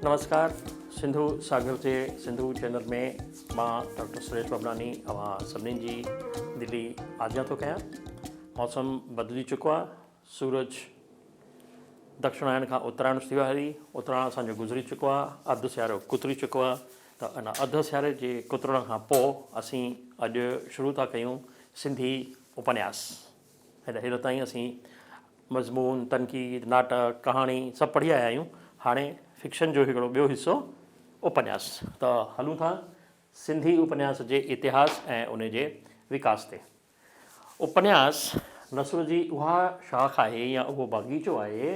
نمسڪار سنڌو ساگر جي سنڌو چينل ۾ مان ڊاڪٽر سريش ببناني اوهان سڀني جي دلي آجيان ٿو ڪيان. موسم بدلجي چڪو آهي، سورج دڪشڻائڻ کان اترائڻ ٿي ويو آهي، اتراڻ اسان جو گذري چڪو آهي، اڌ سيارو ڪتري چڪو آهي ته ان اڌ سياري جي ڪترڻ کان پوء اسين اڄ شروع ٿا ڪيون سنڌي اپنياس. هيل تائين اسين مضمون، تنقيد، ناٽڪ، ڪهاڻي سڀ پڙهي آيا آهيون. هاڻي فڪشن جو هڪڙو ٻيو حصو اپنياس ته هلون ٿا سنڌي اپنياس جي اتهاس ۽ ان جي وڪاس تي. اپنياس نثر جي اها شاخ آهي يا اهو باغيچو آهي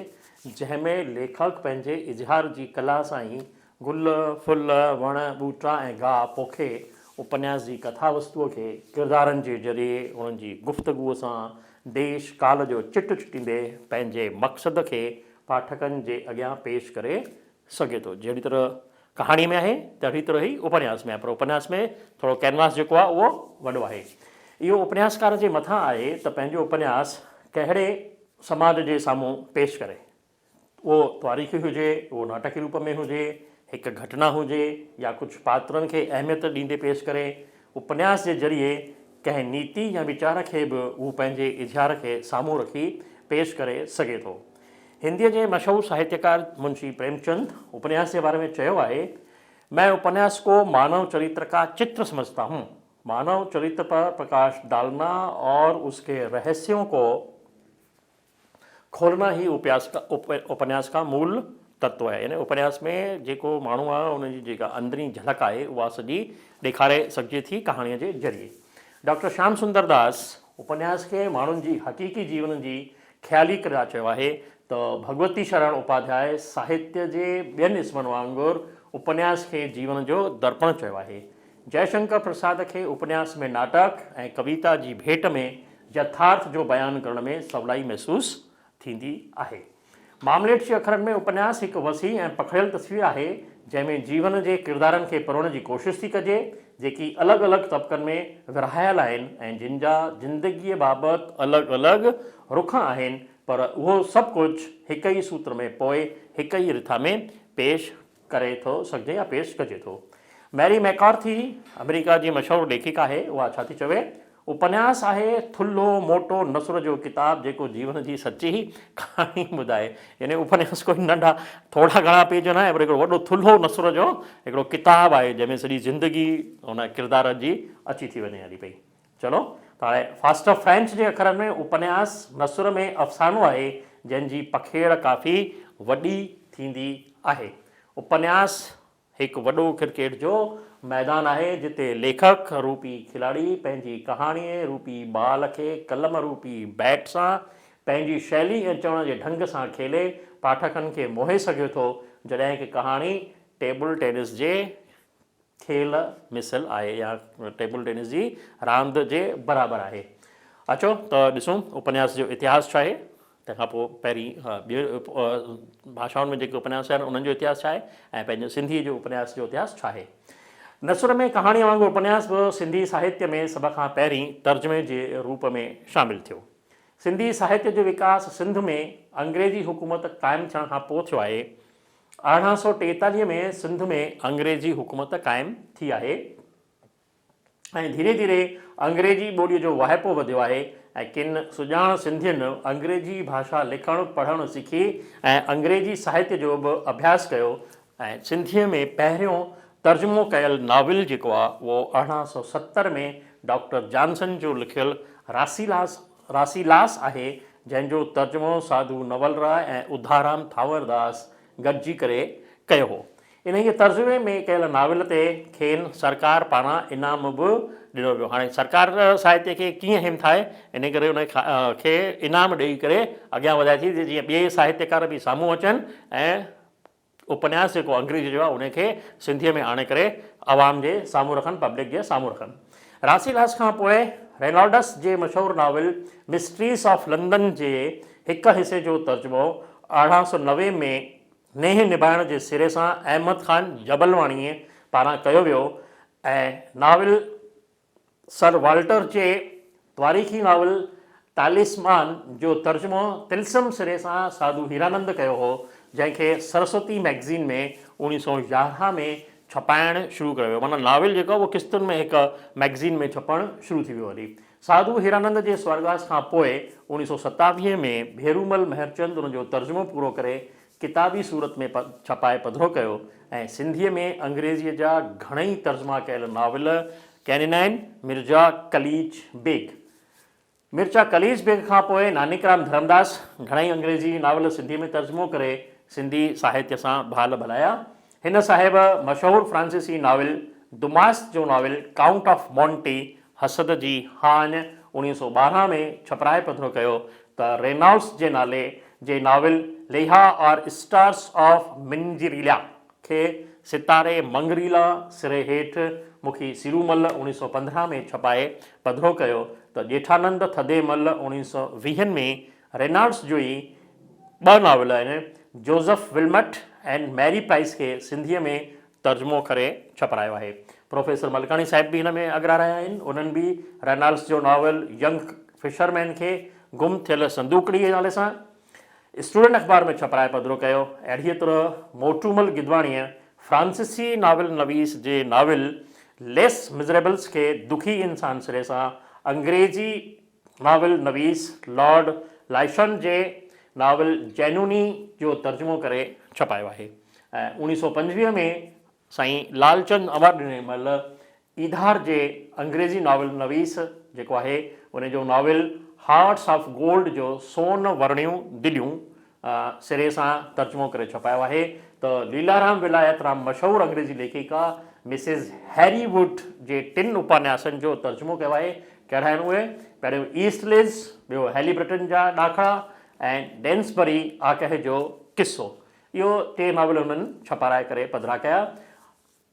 جنهن ۾ ليکڪ پنهنجي اظهار جي ڪلا سان ئي گل، ڦل، وڻ، ٻوٽا ۽ گاهه پوکي اپنياس جي ڪٿا وستوء کي ڪردارن جي ذريعي انهن جي گفتگوء سان ديش ڪال جو چٽ چٽيندي پنهنجي مقصد کي پاٺڪن جي اڳيان پيش ڪري سگهي ٿو. جهڙي طرح ڪهاڻيء ۾ آهي تهڙي طرح ئي اپنياس ۾ آهي پر اپنياس ۾ ٿورو ڪينواس جيڪو آهي اهو وڏو آهي. اهو اپنياسڪار جي مٿان آهي ته پنهنجو اپنياس ڪهڙي سماج جي سامهون پيش ڪري. اهو تواريخي هجي، اهو ناٽڪي روپ ۾ هجي، هڪ گهٽنا هجي يا ڪجهه پاترن کي اهميت ڏيندي پيش ڪري، اپنياس جي ذريعي ڪنهن نيتي يا ويچار کي به هو پنهنجي اظهار کي سامهون رکي پيش ڪري سگهي ٿو. هنديء جي مشهور ساهتيڪار منشي پريمچند اپنياس جي باري ۾ چيو آهي، مين اپنياس ڪو مانو چريتر ڪا چتر سمجهتا هون. مانو چريتر پر پرڪاش ڊالنا اور اس ڪي رهسيون ڪو کولنا هي اپنياس کا مول تتو آهي يعني اپنياس ۾ جيڪو ماڻهو آهي ان جي جيڪا اندرين جهلڪ آهي اها سڄي ڏيکاري سگهجي ٿي ڪهاڻيء جي ذريعي. ڊاڪٽر شيام سندر داس اپنياس کي ماڻهن جي حقيقي جيون جي خيالي ڪريا چيو آهي ته ڀڳوتي شرڻ اپاڌياء ساهتيه جي ٻين اسمن وانگر اپنياس کي جيون جو درپڻ چيو آهي. جئه شنڪر پرساد کي اپنياس ۾ ناٽڪ ۽ ڪويتا جي ڀيٽ ۾ يٿارٿ جو بيان ڪرڻ ۾ سولائي محسوس ٿيندي آهي. مامليٽ جي اکرن ۾ اپنياس هڪ وسيع ۽ پکڙيل تصوير آهي، جنهن ۾ جيون جي ڪردارن کي پروڙڻ جي ڪوشش ٿي ڪجي، جيڪي الڳ الڳ طبقن ۾ ورهايل آهن ۽ جن جا زندگيء بابت الڳ الڳ رخ آهن، پر اهو سڀ ڪجهه هڪ ئي سوتر ۾ پوئي هڪ ئي رٿا ۾ پيش ڪري ٿو سگهجي يا پيش ڪجي ٿو. ميري ميڪارٿي آمريڪا جي مشهور ليکڪا آهي، اها ڇا ٿي چوي، اپنياس آهي ٿلهو موٽو نثر جو ڪتاب جيڪو جيون جي سچي ڪهاڻي ٻڌائي. يعني اپنياس ڪوئي ننڍا ٿورا گهڻا پيج نه آهي پر هڪڙو وڏو ٿلهو نثر جو هڪڙو ڪتاب آهي جنهن ۾ سڄي زندگي ان ڪردارن جي اچي ٿي وڃي هلي پئي. چلو ته هاڻي فاسٽر فرينچ جي اکرن ۾ اپنياس نثر ۾ افسانو آهي جنهن جي پکيڙ ڪافي وڏي ٿيندي آهي. اپنياس هڪ وڏو ڪرڪيٽ جو ميدان آهي جتي ليکڪ روپي کلاڙي پنهنجي ڪهاڻيء روپي بال کي قلم روپي بيٽ سان پنهنجي شئلي ۽ چوڻ جي ڍنگ سان کيلي پاٺڪن کي موهي سگهي ٿو جڏهن ڪه ڪهاڻي ٽيبل ٽينس جي کيل مثل آهي يا ٽيبل ٽينس جي راند جي برابر آهي. اچو ته ڏسون اپنياس جو اتهاس ڇا آهي، تنهن کان پوء پهرين ٻين ڀاشائن ۾ جيڪي اپنياس آهن انهن جو اتهاس ڇا آهي ۽ پنهنجو سنڌيء جو اپنياس جو اتهاس ڇا آهي. نثر ۾ ڪهاڻيء وانگر اپنياس به سنڌي ساهتيه ۾ سڀ کان پهرين ترجمي جي روپ ۾ شامل ٿيو. سنڌي ساهتيه جو وڪاس سنڌ ۾ انگريزي حڪومت قائم ٿيڻ کان پوء ٿيو آهي. 1843 ۾ سنڌ ۾ انگريزي حڪومت قائم ٿي آهي ۽ ڌيري ڌيري انگريزي ٻوليء جو واهپو وڌيو آهي ۽ ڪن سڄاڻ سنڌين انگريزي ڀاشا لکڻ پڙهڻ سکي ۽ انگريزي ساهتيه جو به اڀياس ڪيو ۽ سنڌيء ۾ پهريون ترجمو ڪيل ناول جيڪو آهي اهو 1870 ۾ ڊاڪٽر جانسن جو لکيل راسيلاس راسيلاس آهي، جنهن جو ترجمو ساڌو نول راء ۽ اڌارام ٿانورداس گڏجي ڪري ڪيو هو. انهيء ترجمي ۾ ڪيل ناول تي کين سرڪار پاران انعام به ڏنو ويو. هاڻي سرڪار ساهتيه کي ڪيئن همٿائي، انهيء ڪري ان کي انعام ڏيئي ڪري اڳيان وڌائي ٿي ته جيئن ٻئي ساهتيڪار به سامهون اچن ۽ اپنياس جيڪو انگريزي جو آهي ان کي سنڌيء ۾ آڻي ڪري عوام جي سامهون رکن، پبلڪ جي سامهون رکن. راسيلاس کان پوء رينالڊس جي مشهور ناول مسٽريز آف لندن جي هڪ حصي جو ترجمو 1890 ۾ نينهن نڀائڻ جي سري سان احمد خان جبلواڻيء پاران ڪيو ويو ۽ ناول سر والٽر جي تواريخي ناول تاليسمان جو ترجمو طلسم سري سان ساڌو هيرانند ڪيو هو، جنهن کي سرسوتي مئگزين ۾ 1911 ۾ ڇپائڻ شروع ڪيو ويو. معنيٰ ناول جيڪو آهي اهو قسطن ۾ هڪ مئگزين ۾ ڇپڻ شروع ٿي ويو هلي. ساڌو هيرانند جي سورڳواس کان پوء 1927 ۾ ڀيرومل مهرچند ان جو ترجمو پورو ڪري ڪتابي صورت ۾ ڇپائي پڌرو ڪيو ۽ سنڌيء ۾ انگريزيء جا گهڻئي ترجما ڪيل ناول ڪينينائن مرزا قليچ بيگ مرزا قليچ بيگ کان پوء نانڪرام ڌرمداس گهڻائي انگريزي ناول سنڌيء ۾ ترجمو ڪري سنڌي ساهتيه سان ڀال ڀلايا. هن صاحب مشهور فرانسيسي ناول دماس جو ناول ڪائونٽ آف مونٽي حسد جي هاڃ 1912 ۾ ڇپرائي پڌرو ڪيو ته رينالڊس جي نالي جي ناول ليها آر اسٽارس آف منجريلا کي ستاري منگريلا سري هيٺ مکي سيرومل 1915 ۾ ڇپائي پڌرو ڪيو ته ڄيٺانند ٿڌي مل اوڻيهه سؤ ويهن ۾ رينالڊس جو ئي ٻه ناول آهن جوزف ولمٽ ۽ ميري پرائس کي سنڌيء ۾ ترجمو ڪري ڇپرايو آهي. پروفيسر ملڪاڻي صاحب به هن ۾ اڳرا رهيا آهن. انهن به رينالڊس جو ناول ينگ فشرمين کي گم ٿيل صندوقڙي جي نالي سان اسٽوڊنٽ اخبار ۾ ڇپرائي پڌرو ڪيو. اهڙيء طرح موٽومل گدواڻيء فرانسيسي ناول نويس جي ناول ليس مزريبلس کي دکي انسان سري سان انگريزي ناول نويس لارڊ لائشن جي ناول جينوني جو ترجمو ڪري ڇپايو آهي ۽ 1925 ۾ سائين لالچند امر ڏني مل ايڌار جي انگريزي ناول نويس جيڪو آهي ان جو ناول هارٽس آف گولڊ جو سون ورڻيون دليون سري سان ترجمو ڪري ڇپايو آهي ته ليلارام ولايت رام مشهور انگريزي ليکڪا مسز هيري ووڊ جي ٽن اپنياسن جو ترجمو ڪيو آهي. ڪهڙا آهن اهي؟ پهريون ايسٽ ليز، ٻيو هيلي برٽن جا ڏاکڙا ۽ ڊينسبري آڪهه جو قصو. اهو ٽي ناول هنن ڇپارائي ڪري پڌرا ڪيا.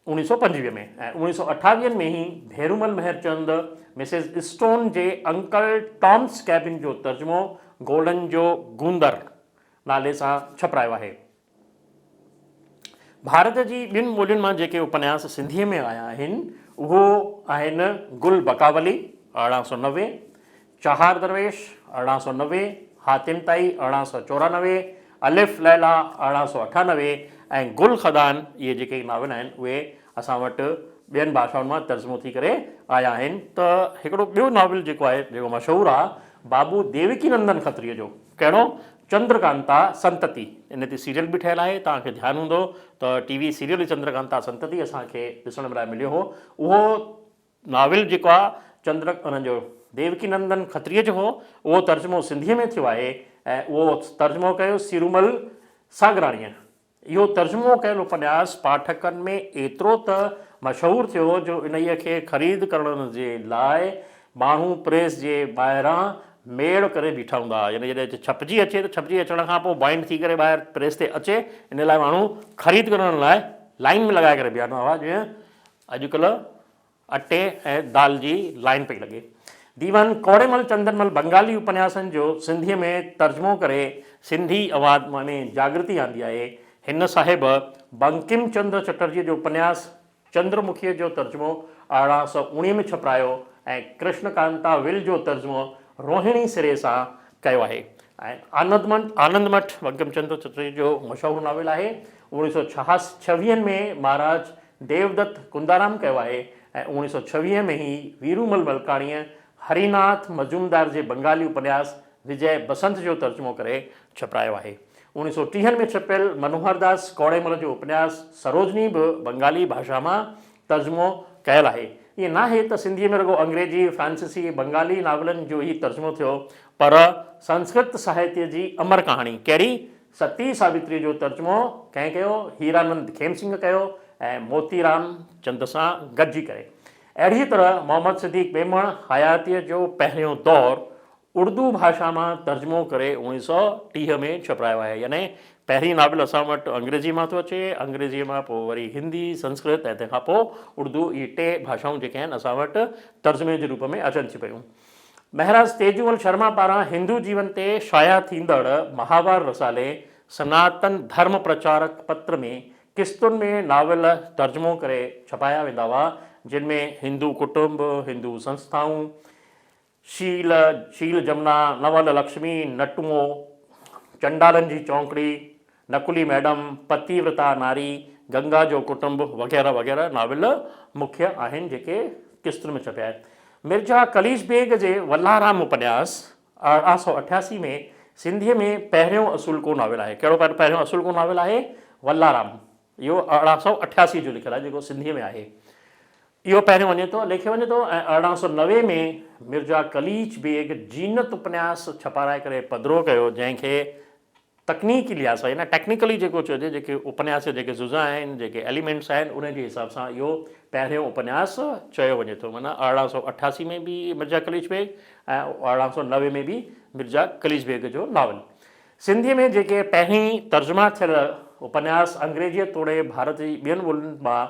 1925 ۾ ۽ 1928 ۾ هي ڀيرومل مهرچند مسز اسٽون جي انڪل ٽامس ڪيبن جو ترجمو گولڊن جو گوندر نالي سان ڇپرايو آهي. ڀارت جي ٻين ٻولين مان جيڪي اپنياس سنڌيء ۾ آيا آهن، اهو آهن گل بڪاولي، 1890، چهار درويش، 1890، حاتم طائي، 1894، الف ليليٰ، 1898 ۽ گل خدان اهي جيڪي ناول آهن اهي اسان وٽ ٻين ڀاشائن مان ترجمو ٿي ڪري آيا آهن ته هڪڙو ٻيو ناول جيڪو آهي جيڪو مشهور آهي بابو ديوڪي نندن کتريء جو ڪهڙو چندرڪانتا سنتتي ان تي سيريل به ٺهيل آهي توهان کي ڌيان هوندو ته ٽي وي سيريل چندرڪانتا سنتتي اسان کي ڏسڻ لاء مليو هو اهو ناول جيڪو آ چندر انهن جو ديوڪي نندن کتريء جو هو، اهو ترجمو سنڌيء ۾ ٿيو آهي ۽ اهو ترجمو ڪيو سيرومل ساگراڻيء. اهو ترجمو ڪيل اپنياس پاٺڪن ۾ ايترو ته مشهور ٿيو جو انهيء کي خريد ڪرڻ جي لاء ماڻهو پريس جي ٻاهران ميڙ ڪري بيٺا هوندا هئا. يعني جڏهن ڇپجي اچي ته ڇپجي اچڻ کان پوء بائنڊ ٿي ڪري ٻاهر پريس تي اچي، ان لاء ماڻهو خريد ڪرڻ لاء لائين ۾ لڳائي ڪري بيهندا هئا، جيئن اڄڪلهه اٽي ۽ دال جي لائين پئي لڳي. ديوان ڪوڙيمل چندنمل بنگالي اپنياسن جو سنڌيء ۾ ترجمو ڪري سنڌي عوام ۾ جاڳرتي آندي آهي. هن صاحب بنڪم چندر چٽرجيء جو اپنياس چندر مکيء جو ترجمو 1819 ۾ ڇپرايو ۽ ڪرشن ڪانتا ول جو ترجمو روهڻي سري سان ڪيو آهي ۽ آنند مٺ بنڪم چندر چٽرجيء جو مشهور ناول آهي. اوڻيهه سؤ ڇاهيهن ۾ مهاراج ديودت ڪندارام ڪيو آهي ۽ 1926 ۾ هي ويرومل ملڪاڻيء هريناٿ مجومدار جي بنگالي اپنياس وجئه بسنت جو ترجمو ڪري ڇپرايو آهي. 1930 ۾ ڇپيل منوهرداس ڪوڙيمل جو اپنياس سروجني به بنگالي ڀاشا مان ترجمو ڪيل آهي. ائين ناهي ته سنڌيء ۾ رڳو انگريزي، فرانسيسي، بنگالي ناولن جو ئي ترجمو ٿيو پر سنسڪرت ساهتيه جي امر ڪهاڻي ڪهڙي؟ ستي ساوتريء جو ترجمو ڪنهن ڪيو؟ هيرانند کيمسنگهه ڪيو ۽ موتيرام چند سان گڏجي ڪري. اهڙيء طرح محمد صديق ميمڻ حياتيء جو پهريون دور اردو ڀاشا مان ترجمو ڪري 1930 ۾ ڇپرايو آهي. يعني پهرين ناول اسان وٽ انگريزيء مان ٿو اچي، انگريزيء مان پوء وري هندي، سنسڪرت ۽ تنهن کان پوء اردو اهي ٽي ڀاشائون جيڪي آهن اسان وٽ ترجمي جي روپ ۾ اچن ٿيون پيون. مهراج تيجومل شرما پاران هندو جيون تي شايع ٿيندڙ مهاوار رسالي سناتن ڌرم پرچارڪ پتر ۾ قسطن ۾ ناول ترجمو ڪري ڇپايا ويندا هئا، جن ۾ هندو ڪٽنب، هندو سنسٿائون، شيل، شيل جمنا، نول لڪشمي، نٽوئو، چنڊالن جي چونڪڙي، نقلي ميڊم، پتيورتا ناري، گنگا جو ڪٽنب وغيره وغيره ناول مکيه آهن جيڪي قسطن ۾ ڇپيا آهن. مرزا قليچ بيگ جي ولارام اپنياس 1888 ۾ سنڌيء ۾ پهريون اصولڪو ناول آهي. ڪهڙو پهريون اصولڪو ناول آهي؟ ولارام. اهو 1888 جو لکيل آهي جيڪو سنڌيء ۾ آهي. اهو پهريون وڃي ٿو ليکيو وڃي ٿو ۽ 1890 ۾ مرزا قليچ بيگ زينت اپنياس ڇپارائي ڪري پڌرو ڪيو جنهن کي تڪنيڪي لحاظ سان يعني ٽيڪنيڪلي جيڪو چئجي جيڪي اپنياس جا جيڪي جزا آهن جيڪي ايليمينٽس آهن انهن جي حساب سان اهو پهريون اپنياس چيو وڃي ٿو معنيٰ 1888 ۾ به مرزا قليچ بيگ ۽ 1890 ۾ به مرزا قليچ بيگ جو ناول سنڌيء ۾ جيڪي پهرين ترجما ٿيل اپنياس انگريزيء توڙي ڀارت جي ٻين ٻولين مان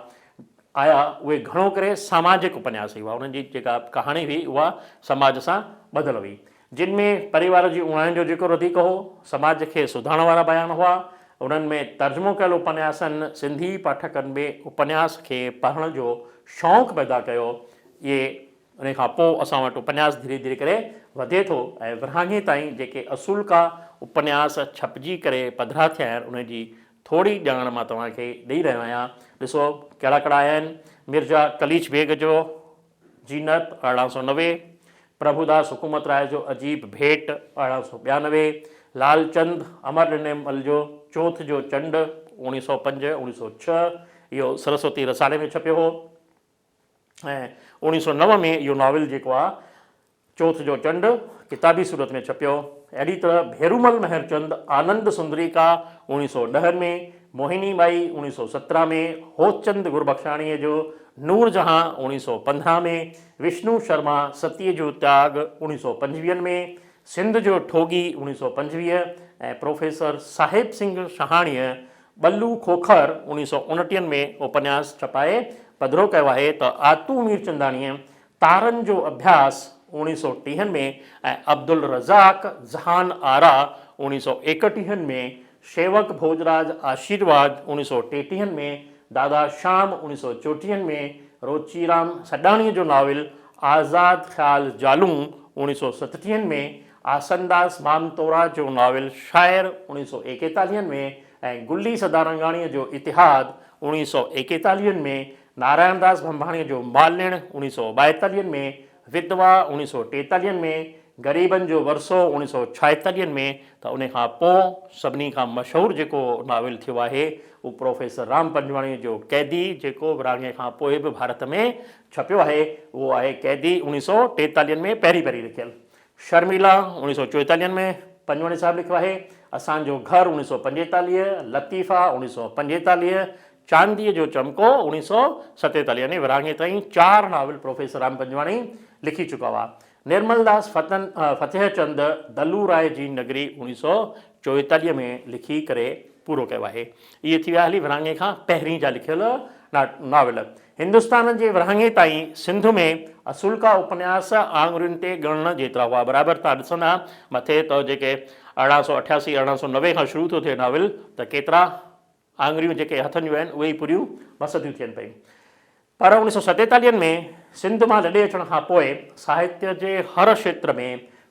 آيا، اهي گهڻو ڪري ساماجڪ اپنياس ئي هئا. انهن جي جيڪا ڪهاڻي هئي، اها سماج سان ٻڌل هئي. جن ۾ پريوار جي اوڻاين جو ذڪر وڌيڪ هو، سماج کي سڌارڻ وارا بيان هئا. انهن ۾ ترجمو ڪيل اپنياسن سنڌي پاٺڪن ۾ اپنياس کي پڙهڻ جو شوق پيدا ڪيو. اهي انهيء کان پوء اسان وٽ اپنياس ڌيري ڌيري ڪري وڌي ٿو ۽ ورهاڱي تائين جيڪي اصولڪا اپنياس ڇپجي ڪري پڌرا ٿيا آهن، انهن جي ٿوري ڄاڻ مان توهان کي ڏئي رهيو آهيان. ڏسو ڪهڙا ڪهڙا آيا آهن، مرزا قليچ بيگ جو زينت 1890، پرڀوداس حڪومت راء جو عجيب ڀيٽ 1892، لالچند امر ڏنيمل جو چوٿ جو چنڊ 1905، 1906، اهو سرسوتي رسالي ۾ ڇپيو هو. ۽ 1909 ۾ اهو ناول جيڪو آ چوٿ جو چنڊ ڪتابي صورت ۾ ڇپيو. اهڙي طرح ڀيرومل مهرچند آنند سندريڪا 1910 ۾، موهني ٻائي 1917 ۾، هوتچند گربخشاڻيء جو نور جهان 1915 ۾، وشنو شرما ستيء جو تياڳ 1925 ۾، سنڌ جو ٺوڳي 1925 ۽ پروفيسر صاحب سنگهه شهاڻيء ٻلو کوکر اوڻيهه سؤ اڻٽيهن ۾ اپنياس ڇپائي پڌرو ڪيو آهي ته آتو ميرچنداڻيء تارن جو اڀياس اوڻيهه سؤ ٽيهن ۾ ۽ عبدالرزاق جهان آرا اوڻيهه سؤ ايڪٽيهن ۾، شيوڪ ڀوڄراج آشيرواد اوڻيهه سؤ ٽيٽيهن ۾، دادا شام اوڻيهه سؤ چوٽيهن ۾، روچيرام سڏاڻيء جو ناول آزاد خيال جالون اوڻيهه سؤ ستٽيهن ۾، آسنداس مامتورا جو ناول شاعر اوڻيهه سؤ ايڪيتاليهن ۾ ۽ گلي سدارنگاڻيء جو اتحاد اوڻيهه سؤ ايڪيتاليهن ۾، نارائڻداس ڀمڀاڻيء جو مالڻ اوڻيهه سؤ ٻائيتاليهن ۾، ودوا اوڻيهه سؤ ٽيتاليهن ۾، غريبن جو ورثو اوڻيهه سؤ ڇائيتاليهن ۾ ته ان کان پوء سڀني کان مشهور جيڪو ناول ٿيو آهي اهو پروفيسر رام پنجواڻيء جو قيدي جيڪو ورهاڱي کان پوء به ڀارت ۾ ڇپيو آهي اهو آهي قيدي اوڻيهه سؤ ٽيتاليهن ۾ پهرين پهرين لکيل. شرميلا اوڻيهه سؤ چوئيتاليهن ۾ پنجواڻي صاحب لکيو آهي، اسان جو گهر اوڻيهه سؤ پنجيتاليهه، لطيفا اوڻيهه سؤ پنجيتاليهه، چانديء جو چمڪو اوڻيهه سؤ ستيتاليهه يعني ورهاڱي تائين چار ناول پروفيسر رام پنجواڻي لکي چڪا هئا. نرملداس فتن فتح چند دلو راء جي نگري اوڻيهه سؤ چوئيتاليهه ۾ لکي ڪري پورو ڪيو آهي. اهي ٿي ويا هلي ورهاڱي کان پهرين جا لکيل ناول. هندستان جي ورهاڱي تائين سنڌ ۾ اصولڪا اپنياس آڱرين تي ڳڻڻ جيترا هئا. برابر توهان ڏسندا مٿي ته جيڪي 1888 1890 کان شروع ٿيو ٿئي ناول ته ڪيترا آڱريون جيڪي هٿن جون آهن اهي ئي پوريون مس ٿيون ٿين پيون. پر اوڻيهه سؤ ستيتاليهن ۾ سنڌ مان لڏي اچڻ کان پوء ساهتيه جي هر کيتر ۾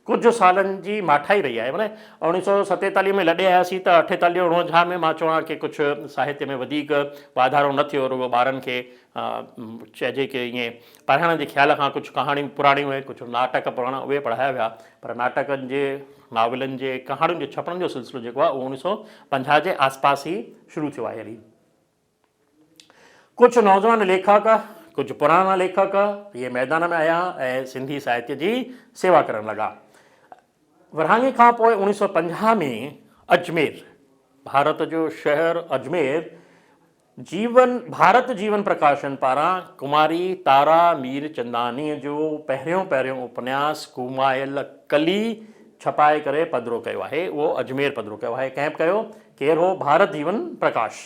ڪجهه سالن جي ماٺائي رهي آهي. معنيٰ اوڻيهه سؤ ستيتاليهه ۾ لڏي آياسين ته اٺيتاليهه اڻونجاهه ۾ مان چوان ڪي ڪجهه ساهتيه ۾ وڌيڪ واڌارو نه ٿيو رڳو ٻارن کي چئجي ڪي ائين پڙهائڻ جي خيال کان ڪجهه ڪهاڻيون پراڻيون ۽ ڪجهه ناٽڪ پراڻا اهي پڙهايا ويا پر ناٽڪن جي ناولن جي ڪهاڻين جي ڇپڻ جو سلسلو جيڪو آهي اهو اوڻيهه سؤ پنجاهه جي آس پاس ئي شروع ٿيو آهي. ڪجهه نوجوان ليکڪ، ڪجهه پراڻا ليکڪ اهي ميدان ۾ آيا ۽ سنڌي ساهتيه جي سيوا ڪرڻ لڳا. ورهاڱي کان پوء اوڻيهه سؤ پنجاهه ۾ اجمير، ڀارت جو شهر اجمير، جيون ڀارت جيون پرڪاشن پاران ڪماري تارا مير چندانيء جو پهريون پهريون اپنياس ڪومايل ڪلي ڇپائي ڪري پڌرو ڪيو آهي. اهو اجمير پڌرو ڪيو آهي. ڪنهن به ڪيو؟ ڪير هو؟ ڀارت جيون پرڪاش.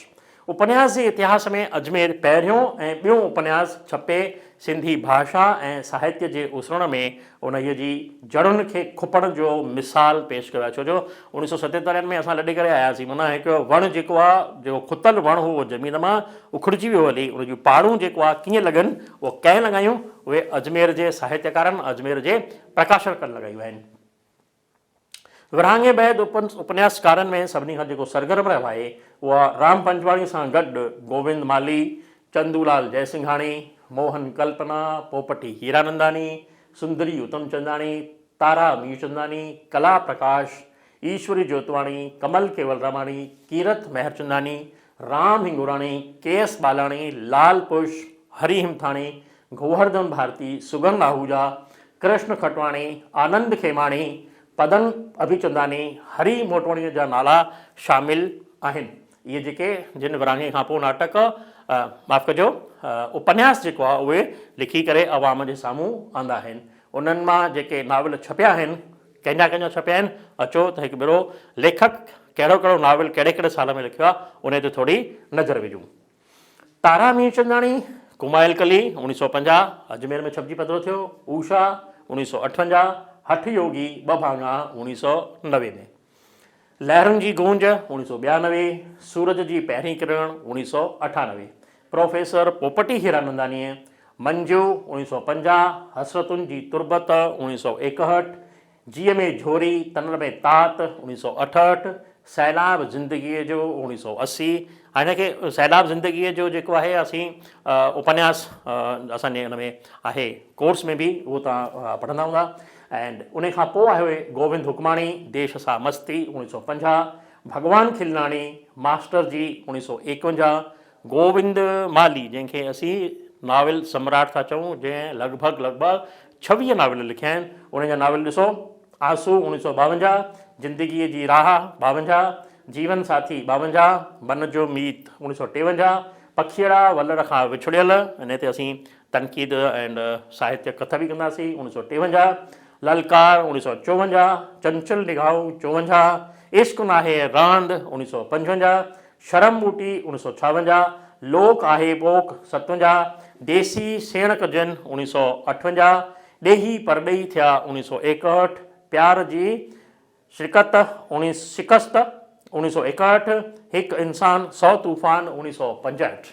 اپنياس جي اتهاس ۾ اجمير پهريون ۽ ٻيون اپنياس ڇپي سنڌي ڀاشا ۽ ساهتيه جي اسرڻ ۾ انهيء جي جڙن کي کپڻ جو مثال پيش ڪيو آهي ڇو جو اوڻيهه سؤ ستيتاليهن ۾ اسان لڏي ڪري آياسين معنيٰ هڪ وڻ جيڪو آهي جيڪو کتل وڻ هو اهو زمين مان اکڙجي ويو هلي ان جون پاڙون جيڪو آهي ڪيئن لڳن اهو ڪنهن لڳايون اهي اجمير جي ساهتيڪارن اجمير جي پرڪاشڪن لڳايون آهن. ورهاڱي بعد اپنياسڪارن ۾ سڀني کان جيڪو سرگرم رهيو آهي اهو آهي رام پنجواڻي سان گڏ گووند مالهي، چندولال جئسنگهاڻي، موهن ڪلپنا، پوپٽي هيراننداڻي، سندري اتمچنداڻي، تارا ميرچنداڻي، ڪلا پرڪاش، ايشوري جوتواڻي، ڪمل ڪيولراماڻي، ڪيرت مهرچنداڻي، رام هنگوراڻي، ڪي ايس ٻالاڻي، لال پش، هري همٿاڻي، گوورڌن ڀارتي، سگن آهوجا، ڪرشن کٽواڻي، آنند کيماڻي، پدن اڀيچنداڻي، هري موٽواڻيء جا نالا شامل آهن. اهي جيڪي جن ورهاڱي کان پوء ناٽڪ معاف ڪجو اپنياس جيڪو آهي اهي لکي ڪري عوام جي سامهون آندا آهن. انهن مان جيڪي ناول ڇپيا آهن ڪنهن جا ڪنهن جا ڇپيا آهن اچو ته هڪ ڀيرو ليکڪ ڪهڙو ڪهڙو ناول ڪهڙي ڪهڙي سال ۾ لکيو آهي انهي تي ٿوري نظر وجهون. تارا ميرچنداڻي، ڪمائل ڪلي، اوڻيهه سؤ 50، اجمير ۾ ڇپجي پڌرو ٿيو، اوشا، 1958، هٺ يوگي، ٻه ڀاڱا، 1990 ۾. لهرن جي گونج، 1992، سورج جي پهرين ڪرڻ، 1998. پروفيسر پوپٽي هيراننداڻيء، منجو، 1950، حسرتن جي تربت، 1961، جيء ۾ جهوري، تنر ۾ تات، 1968، سيلاب زندگيء جو، 1980. هن کي سيلاب زندگيء جو جيڪو آهي اسين اپنياس اسان جي ان ۾ آهي ڪورس ۾ به اهو توهان پڙهندا هوندا ۽ ان کان پوء آهي گووند حڪماڻي، ديش سا مستي، 1950، ڀڳوان کلناڻي، ماسٽر جي، 1951، گووند مالهي جنهن کي اسين ناول سمراٽ ٿا چئون جنهن لڳ ڀڳ لڳ ڀڳ 26 ناول لکيا آهن انهن جا ناول ڏسو، آنسو 1952، زندگيء جي راهه 52، جيون ساٿي 52، من جو ميت 1953، پکيئڙا ولر کان وڇڙيل انهي تي اسين تنقيد ۽ ساهتيه ڪٿ به ڪنداسين 1953، للڪار 1954، چنچل نگاهون 54، عشق ناهي راند 1955، شرم ٻوٽي 1956، لوڪ آهي ٻوڪ 57، ديسي سيڻ ڪجن 1958، ڏيهي پرڏيهي ٿيا 1961، پيار جي شرڪت شڪست 1961، هڪ انسان سؤ طوفان 1965.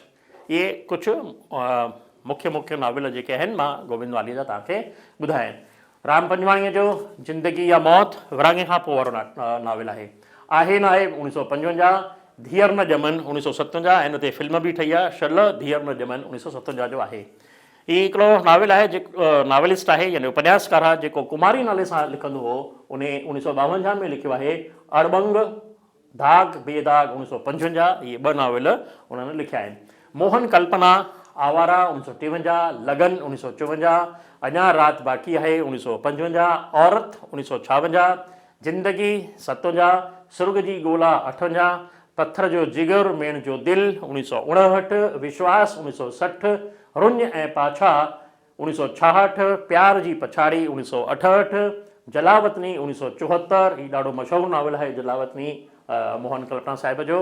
اهي ڪجهه مکيه مکيه ناول جيڪي آهن مان گوبند واليء جا توهان کي ٻڌايا آهن. رام پنجواڻيء جو زندگي يا موت ورهاڱي کان پوء وارو ناول آهي. آهي ناهي 1955، ڌيئر نه ڄمن 1957 ۽ ان تي فلم به ٺهي آهي شل ڌيئر نه ڄمن 1957 جو آهي. هي هڪڙو ناول آهي جيڪو ناولسٽ آهي يعني اپنياسڪار آهي جيڪو ڪماري نالي سان لکندو هو انهي 1952 ۾ لکيو آهي اڙٻنگ داغ بي داغ 1955 اهي ٻه ناول انهن لکيا آهن. موهن ڪلپنا، آوارا 1953، لگن 1954، اڃا رات باقي آهي 1955، عورت 1956، زندگي 57، سرڳ جي ڳولا 58، پٿر جو جگر ميڻ جو دل 1959، وشواس 1960، رڃ ۽ پاڇا 1966، پيار جي پڇاڙي 1968، جلاوطني 1974، هي ڏاڍو مشهور ناول آهي جلاوطني موهن ڪلپنا صاحب جو،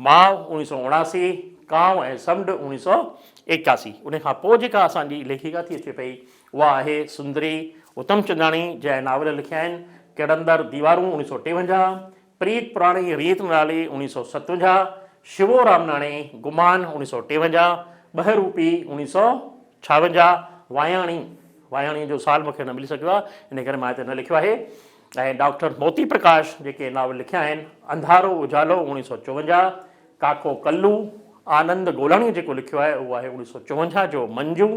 ماء 1979، ڪانء ۽ سمنڊ 1981. ان کان پوء جيڪا اسان جي ليکڪا ٿي اچي پئي اها آهي سندري اتمچنداڻي جنهن ناول لکيا آهن ڪڙندر ديوارون 1953، پريت پراڻي ريت نرالي 1957، شيوو رامناڻي گمان 1953، ٻهروپي 1956، واياڻي، واياڻيء جو سال مون کي نه ملي سگهيو آهي، ان ڪري مان هتي نه لکيو آهي، ۽ ڊاڪٽر موتي پرڪاش جيڪي ناول لکيا آهن، انڌارو اجالو 1954، ڪاڪو ڪلو، آنند گولاڻيء جيڪو لکيو آهي اهو آهي 1954 جو منجو،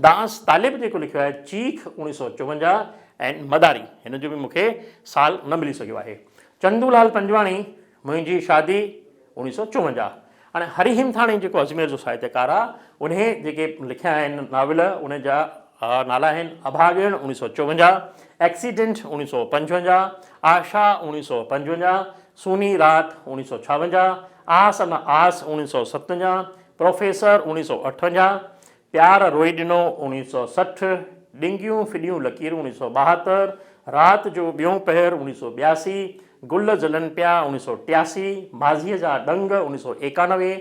داس طالب جيڪو لکيو آهي چيخ 1954 ۽ مداري هن جو به مون کي سال نه ملي سگهيو آهي. چندو لال پنجواڻي منهنجي شادي 1954. هاڻي هري همٿاڻي جيڪو اجمير جو ساهتيڪار آهي انهي جيڪي لکيا آهن ناول ان جا نالا آهن اڀاڳڻ 1954، ايڪسيڊنٽ 1955، آشا 1955، سوني رات 1956، آس نه آس 1957، پروفيسر 1958، پيار روئي ڏنو 1960، ڏنگيون ڦڏيون لڪيرون 1972، رات جو ٻيون پهر 1982، گل جلن پيا 1983، ماضيء جا ڏنگ 1991،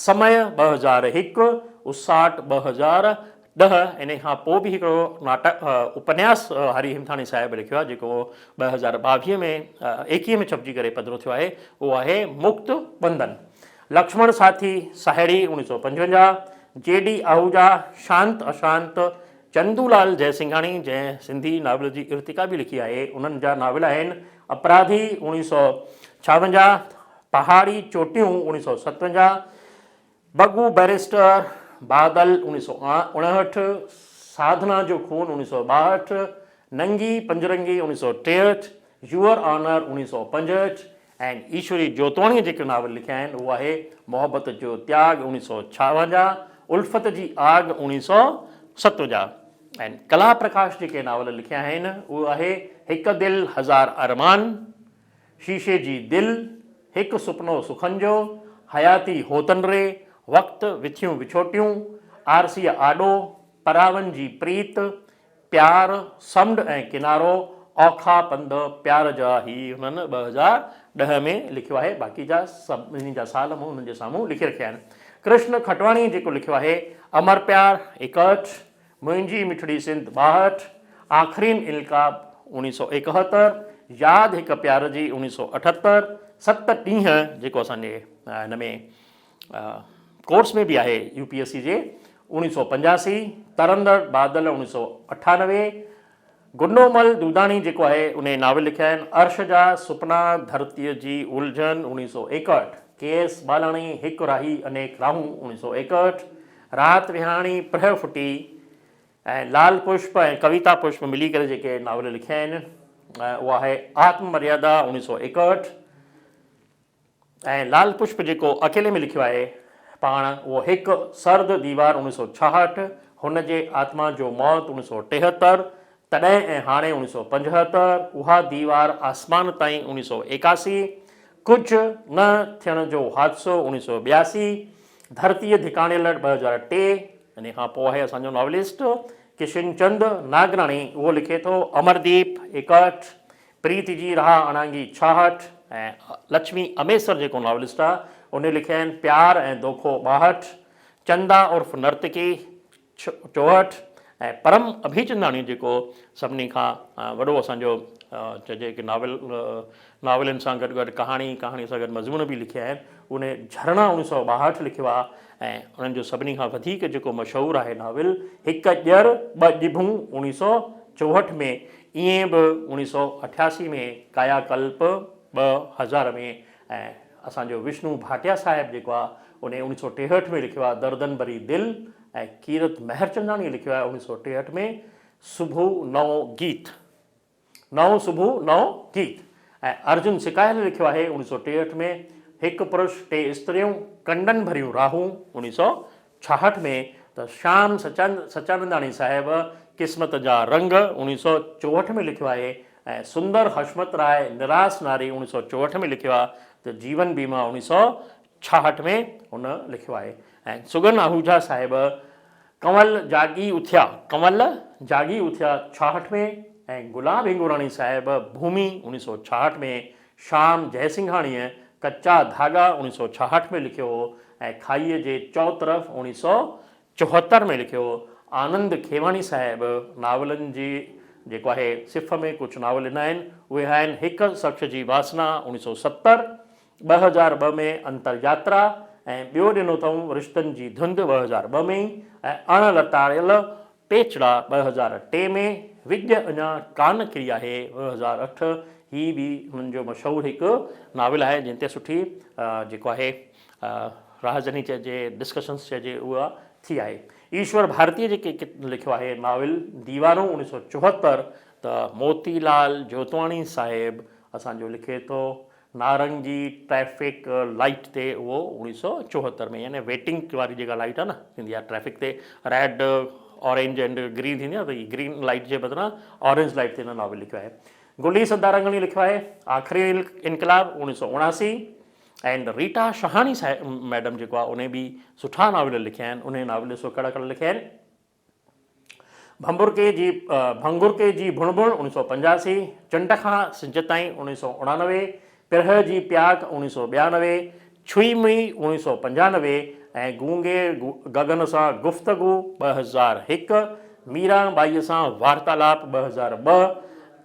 سمي 2001، اساٽ 2010. انهيء کان پوء به هڪڙو ناٽڪ اپنياس هري همٿاڻي صاحب لکيو آهي جيڪو 2022 ۾ ايڪيهه ۾ ڇپجي ڪري پڌرو ٿيو آهي اهو آهي مڪت بندن. لڪشمڻ ساٿي، ساهيڙي، 1955، جي ڊي آهوجا، شانت اشانت، چندولال جئسنگهاڻي جنهن سنڌي ناول جي ارتقا به لکي آهي، انهن جا ناول آهن، اپراڌي اوڻيهه سؤ ڇاونجاهه، پهاڙي چوٽيون اوڻيهه سؤ ستونجاهه، بگو بئريسٽر، بادل اوڻيهه سؤ اڻهٺ، ساڌنا جو خون اوڻيهه سؤ ٻاهٺ، ننگي پنجرنگي اوڻيهه سؤ ٽيهٺ، يوئر آنر اوڻيهه سؤ پنجهٺ ۽ ايشوري جوتواڻيء جيڪي ناول لکيا آهن اهو آهي محبت جو تياڳ اوڻيهه سؤ ڇاونجاهه، الفت جي آگ اوڻيهه سؤ ستونجاهه ۽ ڪلا پرڪاش جيڪي ناول لکيا آهن اهو آهي هڪ دل هزار ارمان، شيشي جي دل، هڪ سپنو سخن جو، حياتي هوتن ري، وقت وٿيون وڇوٽيون، آرسيء آڏو، پراون جي پريت، پيار، سمنڊ ۽ ڪنارو، اوکا پنڌ پيار جا هي هنن 2010 ۾ لکيو آهي، باقي جا سڀني جا سال مون هنن جي سامهون لکي رکيا آهن. ڪرشن کٽواڻيء جيڪو لکيو آهي، امر پيار، 61، منهنجي مٺڙي سنڌ، 62، آخرين انقلاب، 1971، ياد هڪ پيار جي، 1978، ست ڏينهن جيڪو اسان جي هن ۾ ڪورس ۾ به آهي يو پي ايس سي جي، 1985، ترندڙ بادل، 1998، گنومل دوداڻي جيڪو آهي انهي ناول لکيا آهن، عرش جا سپنا، ڌرتيء جي الجهن، 1961، ڪي ايس ٻالاڻي، هڪ راهي انيڪ راهون، 1961، رات وهاڻي پرهه ڦٽي ۽ لال پشپ ۽ ڪويتا پشپ ملي ڪري جيڪي ناول لکيا آهن اهو آهي آتم مريادا، 1961، ۽ لال پشپ جيڪو اڪيلي ۾ لکيو آهي پاڻ اهو هڪ سرد ديوار 1966، هن جي آتما جو موت 1973، تڏهن ۽ هاڻي 1975، اها ديوار آسمان تائين 1981، ڪجهه نه ٿيڻ جو حادثو 1982، ڌرتيء ڌڪاڻيل 2003. انهيء کان پوء آهي اسان جو ناولسٽ ڪشن چند ناگراڻي اهو لکي ٿو امرديپ 61، پريت جي راهه اڻانگي 66 ۽ لڇمي اميسر جيڪو ناولسٽ آ ان لکيا آهن پيار ۽ دوکو 62، چندا عرف نرتڪي 64 ۽ پرم اڀيچنداڻي جيڪو سڀني کان وڏو اسان جو چئجي ڪي ناول ناولن سان گڏ گڏ ڪهاڻي ڪهاڻي سان گڏ مضمون به لکيا آهن ان جھرڻا 1962 لکيو آ ۽ انهن جو سڀني کان وڌيڪ جيڪو مشهور آهي ناول هڪ ڄر ٻه ڄڀون 1964 ۾ ائين به 1988 ۾ ڪايا ڪلپ 2000 ۾ ۽ اسان جو وشنو ڀاٽيا صاحب جيڪو آهي ان 1963 ۾ لکيو آهي دردن ڀري دل ۽ ڪيرت مهرچنداڻيء لکيو آهي 1963 ۾ صبح نئون گيت نئون صبح نئون گيت ۽ ارجن سڪايل لکيو آهي 1963 ۾ هڪ پرش ٽي استريون ڪنڊن ڀريون راهون 1966 ۾ ته شيام سچاننداڻي صاحب قسمت جا رنگ 1964 ۾ لکيو آهي ۽ سندر حشمت راء نراس ناري 1964 ۾ لکيو آهي ته جيون بيما 1966 ۾ هن لکيو آهي ۽ سگن آهوجا صاحب ڪنول جاڳي اٿيا ڪنول جاڳي اٿيا 66 ۾ ۽ گلاب هنگوراڻي صاحب ڀومي 1966 ۾ شام جئسنگهاڻيء ڪچا ڌاڳا 1966 ۾ لکيو هو ۽ کائيء جي چؤطرف 1974 ۾ لکيو هو. آنند کيواڻي صاحب ناولن جي جيڪو آهي صف ۾ ڪجهه ناول ڏنا آهن، اهي آهن هڪ شخص جي واسنا 1970، 2002 ۾ انتر ياترا ۽ ٻيو ڏنو اٿئون رشتن جي ڌنڌ 2002 ۾ ئي ۽ اڻ لتاڙيل پيچڙا 2003 ۾، وڄ اڃا ڪانه ڪري آهي 2008، هي به هنن جو مشهور هڪ ناول آهي جنهن تي سٺي جيڪو آهي راهزني چئجي ڊسڪشنس چئجي اها ٿي آهي. ايشور ڀارتيء جيڪي لکيو آهي ناول ديوارون 1974 ته موتي لال جوتواڻي صاحب اسان جو لکي ٿو نارنگي ٽريفڪ لائيٽ تي اهو 1974 ۾ يعني ويٽنگ واري جيڪا لائيٽ آهي نه ٿيندي آهي ٽريفڪ تي ريڊ اورينج اينڊ گرين ٿيندي آهي ته هي گرين لائيٽ جي بدران اورينج لائيٽ تي هن ناول لکيو آهي گلي سدارنگڻي لکيو آهي آخري انقلاب 1979 اينڊ ريٽا شهاڻي صاحب ميڊم جيڪو آهي ان به سٺا ناول لکيا آهن ان ناول ڏسو ڪهڙا ڪهڙا لکيا آهن ڀنڀورڪي جي ڀنگورڪي جي ڀڻ ڀڻ 1985، چنڊ کان سج تائين 1989، پرهه جي پياڪ 1992، ڇهي مئي 1995 ۽ گونگي گگن سان گفتگو 2001، ميران ٻائيء سان وارتالاپ 2002،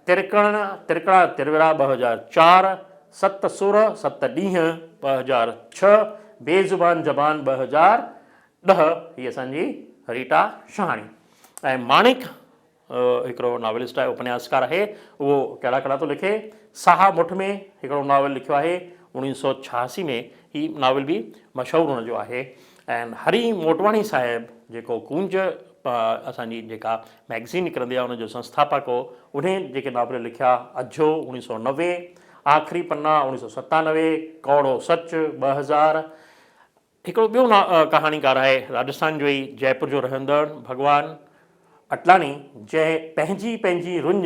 ترڪڻ ترڪڙا ترورا 2004، ست سر ست ڏينهن 2006، بي زبان زبان 2000 ڏهه، هي اسان جي ريٽا شهاڻي. ۽ ماڻڪ هڪڙو ناولسٽ آهي، اپنياسڪار آهي، اهو ڪهڙا ڪهڙا ٿو لکي. ساهه مٺ ۾ هڪڙو ناول لکيو آهي، 1986 ۾ هي ناول به مشهور هن جو آهي. ۽ هري موٽواڻي صاحب جيڪو ڪونج اسان جي جيڪا مئگزين نڪرندي آهي ان جو سنسٿاپڪ هو، انهي جيڪي ناول لکيا، اجهو 1990، آخري پنا 1997، ڪوڙو سچ 2000، هڪڙو ٻيو ڪهاڻيڪار آهي راجسٿان جو ئي جئپور جو رهندڙ ڀڳوان اٽلاڻي جنهن پنهنجي پنهنجي رڃ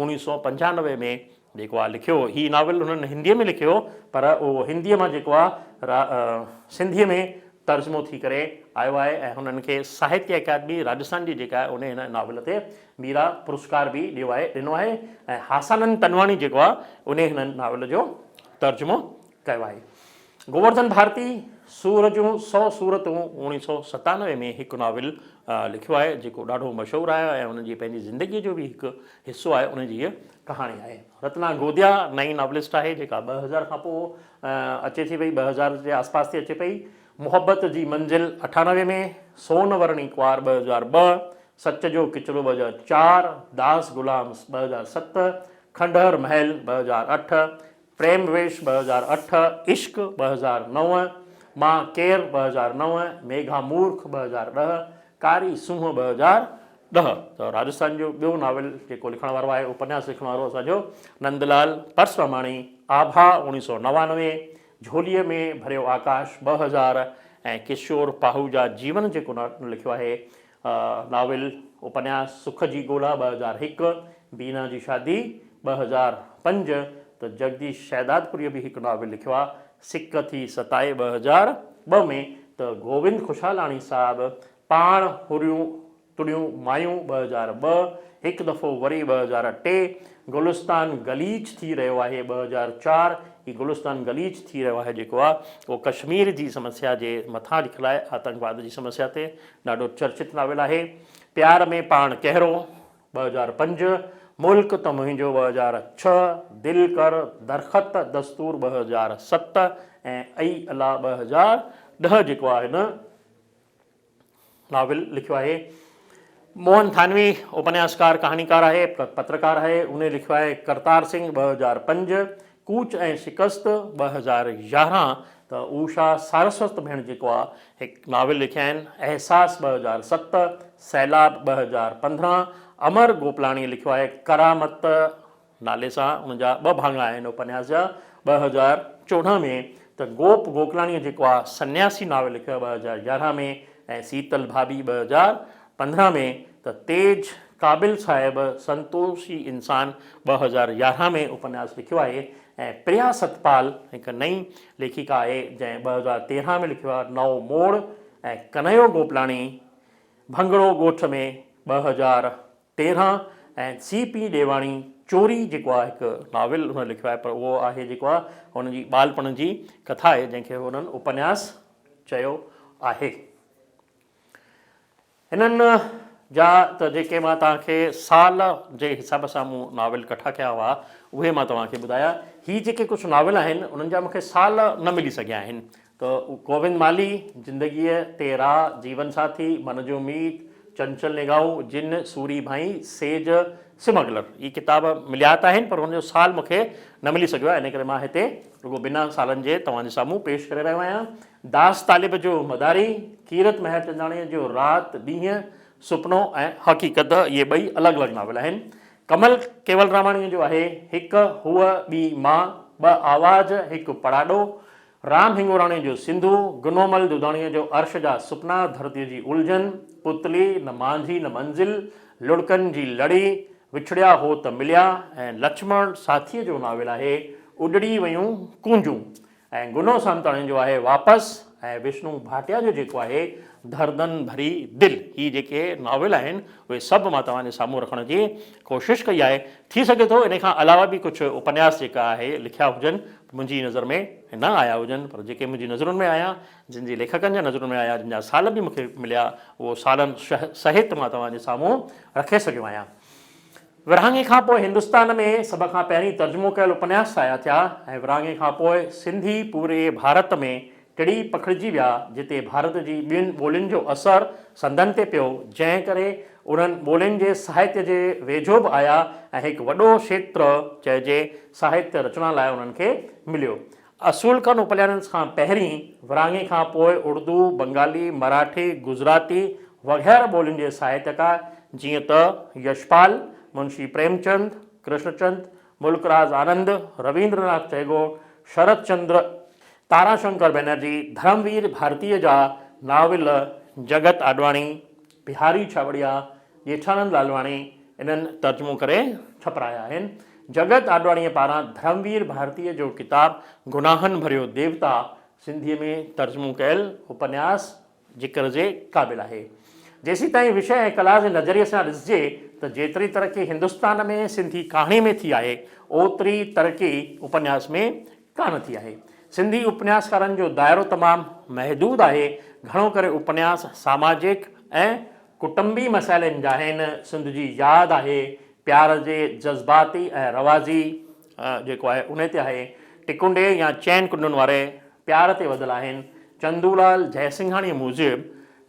1995 ۾ جيڪو آهي لکيو. هي ناول هنن هنديء ۾ لکيو پر اهو هنديء مان جيڪو آهي سنڌيء ۾ ترجمو ٿي ڪري آيو آهي ۽ هنن کي ساهتيه اڪادمي راجسٿان جي جيڪا آهي ان هن ناول تي ميرا پرسڪار به ڏيو آهي ڏنو آهي ۽ هاسانند تنواڻي جيڪو آهي ان هن ناول جو ترجمو ڪيو آهي. گوورڌن ڀارتي سور جون سئو صورتون 1997 ۾ هڪ ناول لکيو آهي جيڪو ڏاڍو مشهور آهي ۽ هن جي پنهنجي زندگيء جو به هڪ حصو آهي ان جي هيء ڪهاڻي آهي. رتنا گوديا نئين ناولسٽ آهي جيڪا 2000 کان پوء اچي ٿي پئي 2000 جي آس پاس ٿي اچي پئي. محبت جي منزل 98 ۾، سون ورڻي ڪنوار 2002، سچ جو ڪچرو 2004، داس غلام 2007، کنڊهر محل 2008، پريم ويش 2008، عشق 2009، مان ڪير 2009، ميگها مورک 2010، ڪاري سونهن 2010. ته راجسٿان جو ٻيو ناول جيڪو لکڻ وارو آهي اپنياس لکڻ وارو اسان جو نندلال پرسراماڻي، آڀا 1999، جهوليء ۾ ڀريو آڪاش 2000 ۽ ڪشور پاهوجا جيون جيڪو لکيو آهي ناول، اپنياس، سک جي ڳولا 2001، بينا جي شادي 2005 ته جگديش شهدادپوريء به هڪ ناول لکيو آ، سڪ ٿي ستائي 2002 ۾ ته گوبند خوشحالاڻي صاحب پاڻ هريون تڙيون مايون 2002، هڪ دفعو وري 2003، گلستان غليچ ٿي رهيو آهي 2004، هي گلستان غليچ ٿي رهيو آهي جيڪو آ اهو ڪشمير جي سمسيا جي مٿان لکيل آهي، آتنڪواد جي سمسيا تي ڏاڍو چرچت ناول آهي. پيار ۾ پاڻ ڪهڙو، 2005، ملڪ ته منهنجو، 2006، دل ڪر درخت دستور، 2007 ۽ اي الا، 2010 جيڪو آهي هن ناول لکيو آهي. موهن ٿانوي اپنياسڪار، ڪهاڻيڪار آهي، پترڪار آهي. ان لکيو آهي ڪرتار سنگهه، 2005، ڪوچ ۽ شڪست، 2011 ته اوشا سارسوت ڀيڻ جيڪو آ هڪ ناول لکيائين، احساس 2007، سيلاب 2015، امر گوپلاڻيء لکيو آهي ڪرامت نالي سان ان جا ٻه ڀاڱا آهن اپنياس جا 2014 ۾ ته گوپ گوڪلاڻيء جيڪو آ سنياسي ناول لکيو آهي 2011 ۾ ۽ سيتل ڀاڀي 2015 ۾ ته تيج قابل صاحب سنتوشي انسان 2011 ۾ اپنياس لکيو آهي ۽ پريا ستپال هڪ نئين ليکڪا آهي جنهن 2013 ۾ لکيو آهي نئون موڙ ۽ ڪنهيو گوپلاڻي ڀنگڙو ڳوٺ ۾ 2013 ۽ سي پي ڏيواڻي چوري جيڪو آهي هڪ ناول هن لکيو آهي پر اهو آهي جيڪو آهي هن جي ٻالپڻ جي ڪٿا آهي جنهن کي هنن اپنياس چيو آهي. هنن جا ته جيڪي مان توهان کي سال جي حساب سان مون ناول ڪٺا ڪيا هئا اهي مان توهان کي ٻڌايا. هي جيڪي ڪجهه ناول آهن انهن جا مون کي سال نه ملي سگهيا آهن ته گوبند مالهي، زندگيء تي راهه، جيون ساٿي، من جو ميت، چنچل نگاهون، جن، سوري ڀائين، سيج، سمگلر هي ڪتاب مليا ته آهن پر هن جو سال مون کي نه ملي سگهيو آهي ان ڪري مان هتي رڳو بنا سالن جي توهان جي سامهون پيش ڪري رهيو آهيان. داس طالب جو مداري، ڪيرت مهرچنداڻيء جو رات ڏينهن، سپنو ۽ حقيقت اهي ٻئي الڳ الڳ ناول آهن. ڪمل ڪيولراماڻيء جو آهي، هڪ هوء ٻي مان، ٻه آواز، هڪ پڙاڏو، رام هنگوراڻيء جو سنڌو، گنومل دوداڻيء جو عرش جا سپنا، ڌرتيء جي الجهن، پتلي، نه مانجهي نه منزل، لڙڪن جي لڙي، وڇڙيا هو ته مليا ۽ لڇمڻ ساٿيء جو ناول آهي، اڏڙي ويون ڪونجون. ۽ گنو سامتاڻي جو آهي واپس ۽ وشنو ڀاٽيا جو جيڪو آهي دردن ڀري دل هي جيڪي ناول آهن اهي سڀ مان توهان جي سامهون رکڻ جي ڪوشش ڪئي آهي ٿي سگهي ٿو ان کان علاوه به ڪجهه اپنياس جيڪا آهي لکيا هجن منهنجي نظر ۾ نه آيا هجن پر جيڪي منهنجي نظرن ۾ آيا جن جي ليکڪن جا نظرن ۾ آيا جن جا سال به مون کي مليا اهو سالن سهت مان توهان جي سامهون رکي سگهيو آهيان. ورهاڱي کان پوء هندستان ۾ سڀ کان پهرين ترجمو ڪيل اپنياس شايع ٿيا ۽ ورهاڱي کان پوء سنڌي پوري ڀارت ۾ ٽڙي پکڙجي ويا، جتي ڀارت جي ٻين ٻولين جو اثر سندن تي پيو، جنهن ڪري انهن ٻولين جي ساهتيه جي ويجهو به آيا ۽ هڪ وڏو کيتر چئجي ساهتيه رچنا لاء انهن کي مليو. اصولڪن اپليانس کان پهرين، ورهاڱي کان پوء اردو، بنگالي، مراٺي، گجراتي وغيره ٻولين جي ساهتيڪار جيئن ته يشپال، منشي پريمچند، ڪرشنچند، ملڪ راج آنند، رويندر ناٿ ٽئگور، شرت چندر، تارا شنڪر بئنرجي، ڌرموير ڀارتيء جا ناول، جڳت آڏواڻي، بهاري ڇاٻڙيا، ڄيٺانند لالواڻي انهن ترجمو ڪري ڇپرايا آهن. جڳت آڏواڻيء پاران ڌرموير ڀارتيء جو ڪتاب گناهن ڀريو ديوتا سنڌيء ۾ ترجمو ڪيل اپنياس ذڪر جي قابل آهي. جيسيتائين وشيه ۽ ڪلا جي نظريي سان ڏسجي ته جيتري ترقي هندستان ۾ سنڌي ڪهاڻيء ۾ ٿي آهي، اوتري ترقي اپنياس ۾ ڪانه ٿي آهي. سنڌي اپنياسڪارن جو دائرو تمام محدود آهي. گهڻو ڪري اپنياس ساماجڪ ۽ ڪٽنبي مسئلن جا آهن. سنڌ جي ياد آهي، پيار جي جذباتي ۽ رواجي جيڪو آهي انهي تي آهي. ٽڪنڊي يا چئن ڪنڊن واري پيار تي وڌل آهن. چندولال جئسنگهاڻيء موجب،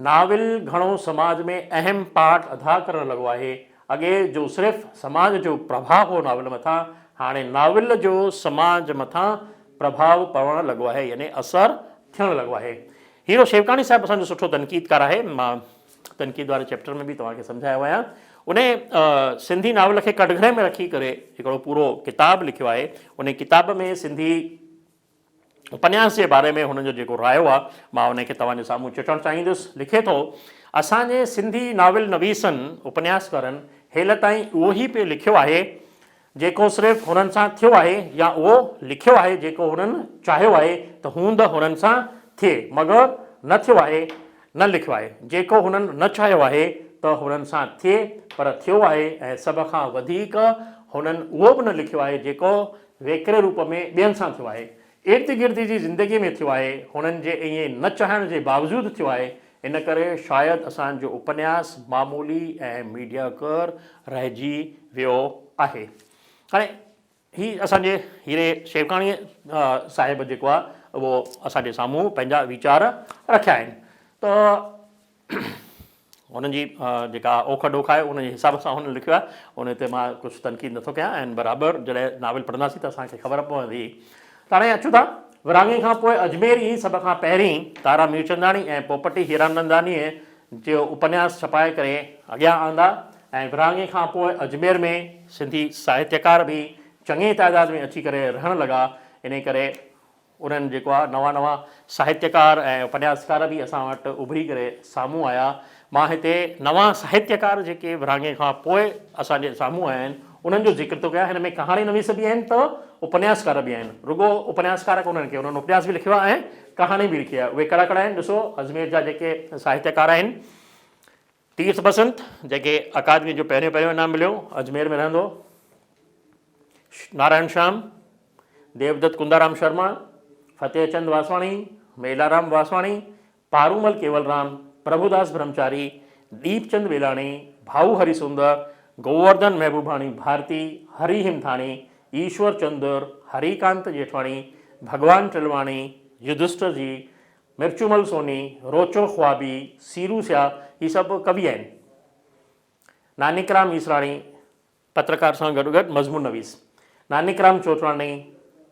ناول گهڻو سماج ۾ اهم پارٽ ادا ڪرڻ لڳو آهي. اڳي جو صرف سماج جو پرڀاء هو ناول مٿان، هاڻي ناول جو سماج مٿان پرڀاء پوڻ لڳو آهي يعني اثر ٿيڻ لڳو آهي. هيرو شيوڪاڻي صاحب اسان جو سٺو تنقيدڪار آهي. مان تنقيد واري چيپٽر ۾ به توهان کي سمجهايو آهيان. انهي سنڌي ناول کي ڪٽگهري ۾ رکي ڪري هڪڙو پورو ڪتاب لکيو آهي. انهي ڪتاب ۾ سنڌي اپنياس جي باري ۾ هن جو جيڪو رايو آهي، مان ان کي توهان جي سامهون چٽڻ چاهيندس. لکي ٿو، اسان جي سنڌي ناول نويسن، اپنياسڪارن، هيل تائين اهو ئي پئي لکيو آهي، جيڪو صرف هنن سان ٿيو آهي يا اهو لکيو آهي جيڪو هنن چاهيو آهي ته هوند هنن سان ٿئي، مگر نه ٿيو آهي، نه لکيو آهي، جيڪو هنن نه چاهيو آهي ته هنن سان ٿئي، پر ٿيو آهي ۽ سڀ کان وڌيڪ هنن اهو به نه لکيو آهي جيڪو ويڪري روپ ۾ ٻين سان ٿيو آهي، ارد گرد جي زندگيء ۾ ٿيو آهي، هنن جي ائين نه چاهڻ جي باوجود ٿيو آهي، ان ڪري شايد اسان جو اپنياس معمولي ۽ ميڊياڪر رهجي ويو آهي. هاڻي هي اسان جي هيري شيوڪاڻيء صاحب جيڪو آهي اهو اسان جي سامهون پنهنجا ويچار رکيا آهن ته هنن جي جيڪا اوک ڊوک آهي ان جي حساب سان هنن لکيو آهي ان تي مان ڪجهه تنقيد نٿو ڪيان ۽ برابر جڏهن ناول پڙهنداسين ته اسان کي خبر پوندي ته هاڻي اچون ٿا ورهاڱي کان پوء اجمير ئي سڀ کان پهرين تارا ميرچنداڻي ۽ پوپٽي هيرانندانيء جو اپنياس ڇپائي ڪري اڳيان آندا ۽ ورهاڱي کان پوء اجمير ۾ سنڌي ساهتيڪار به چڱي تعداد ۾ اچي ڪري رهڻ لڳا انهي ڪري انهن جيڪو آ نوان نوان ساهتيڪار ۽ اپنياسڪار به اسان وٽ اڀري ڪري سامهون آيا. مان هتي نوان ساهتيڪار جيڪي ورهاڱي کان پوء اسان جي سامهون آيا آهن، انهن جو ذڪر ٿو ڪيان. هن ۾ ڪهاڻي نويس به آهن ته اپنياسڪار به آهن. رڳو اپنياسڪار ڪونهن ڪي، انهن اپنياس به لکيو آهي ۽ ڪهاڻي به لکي آهي. اهي ڪهڙا ڪهڙا آهن ڏسو، اجمير جا جيڪي ساهتيڪار آهن، تيرٿ بسنت، جنهن کي اڪادميء جو پهريون پهريون انعام مليو، اجمير ۾ رهندو هو. نارائڻ شيام، ديودت ڪندارام شرما، فتح چند واسواڻي، ميلارام واسواڻي، پارومل ڪيولرام، پرڀوداس برهمچاري، ديپچند ويلاڻي، ڀائو هري سندر، گوورڌن محبوباڻي ڀارتي، هري همٿاڻي، ايشور چندر، هريڪانت ڄيٺواڻي، ڀڳوان ٽلواڻي، يڌشٽر جي، مرچومل سوني، روچو خوابي، سيرو سيا، هي سڀ ڪوي آهن. نانڪرام ايسراڻي، پترڪار سان گڏوگڏ مضمون نويس. نانڪرام چوچواڻي،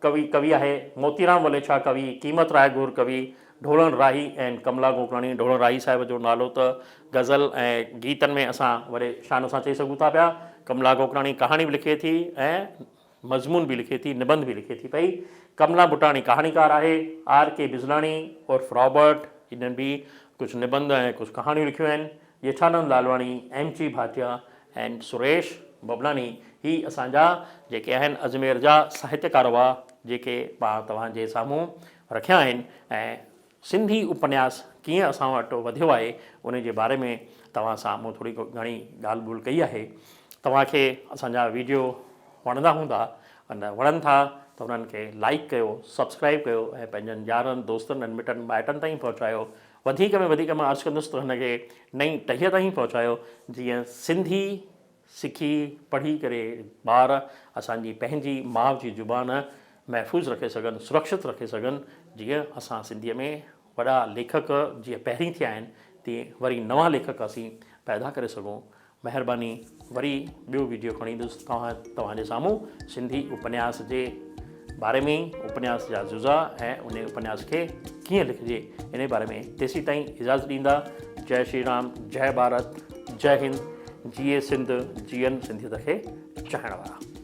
ڪوي، ڪوي آهي، موتيرام وليڇا ڪوي، قيمت راء گور ڪوي، ڍولڻ راهي ۽ ڪملا گوڪلاڻي، ڍولڻ راهي صاحب جو نالو ته غزل ۽ گيتن ۾ اسان وڏي شان سان چئي سگهون ٿا پيا. ڪملا گوڪلاڻي ڪهاڻي به لکي ٿي ۽ مضمون به لکي ٿي، نبنڌ به لکي ٿي پئي. ڪملا بٽاڻي ڪهاڻيڪار آهي. آر ڪي بزلاڻي عرف رابرٽ انهن به ڪجهه نبنڌ ۽ ڪجهه ڪهاڻيون لکيون آهن. ڄيٺانند لالواڻي، ايم چي ڀاٽيا ۽ سريش ببلاڻي هي اسان جا جيڪي آهن اجمير جا ساهتيڪار هئا جيڪي مان توهان جي سامهون رکيا آهن ۽ سنڌي اپنياس ڪيئن اسان وٽ وڌيو آهي ان جي باري ۾ توهان سان مون ٿوري گهڻي ڳالهه ٻولهه ڪئي آهي. توهان کي اسان جا ويڊيو وڻندا هوندا ان وڻن ٿا ته انهن کي لائيڪ ڪيو، سبسڪرائيب ڪيو ۽ پنهنجن يارن، دوستن ۽ مٽن مائٽن تائين پهچايو. وڌيڪ ۾ وڌيڪ مان عرض ڪندس ته هن کي نئين ٽهيء تائين پهچايو جيئن سنڌي سکي پڙهي ڪري ٻار اسان جي پنهنجي ماء جي زبان محفوظ رکي سگهن، سرڪشت رکي سگهن. جيئن اسان سنڌيء ۾ وڏا ليکڪ جيئن پهرين ٿيا آهن تيئن وري نوان ليکڪ اسين پيدا ڪري سگهون. مهرباني وري ٻيو ويڊيو کڻي ايندس توهان توهان جي سامهون سنڌي اپنياس جي باري ۾ اپنياس جا جزا ۽ انهي اپنياس کي ڪيئن لکجي انهي باري ۾ تيسين تائين اجازت ڏيندا جئي شري رام جئي ڀارت جئي هند جيئي سنڌ جيئن سنڌيت کي چاهڻ وارا.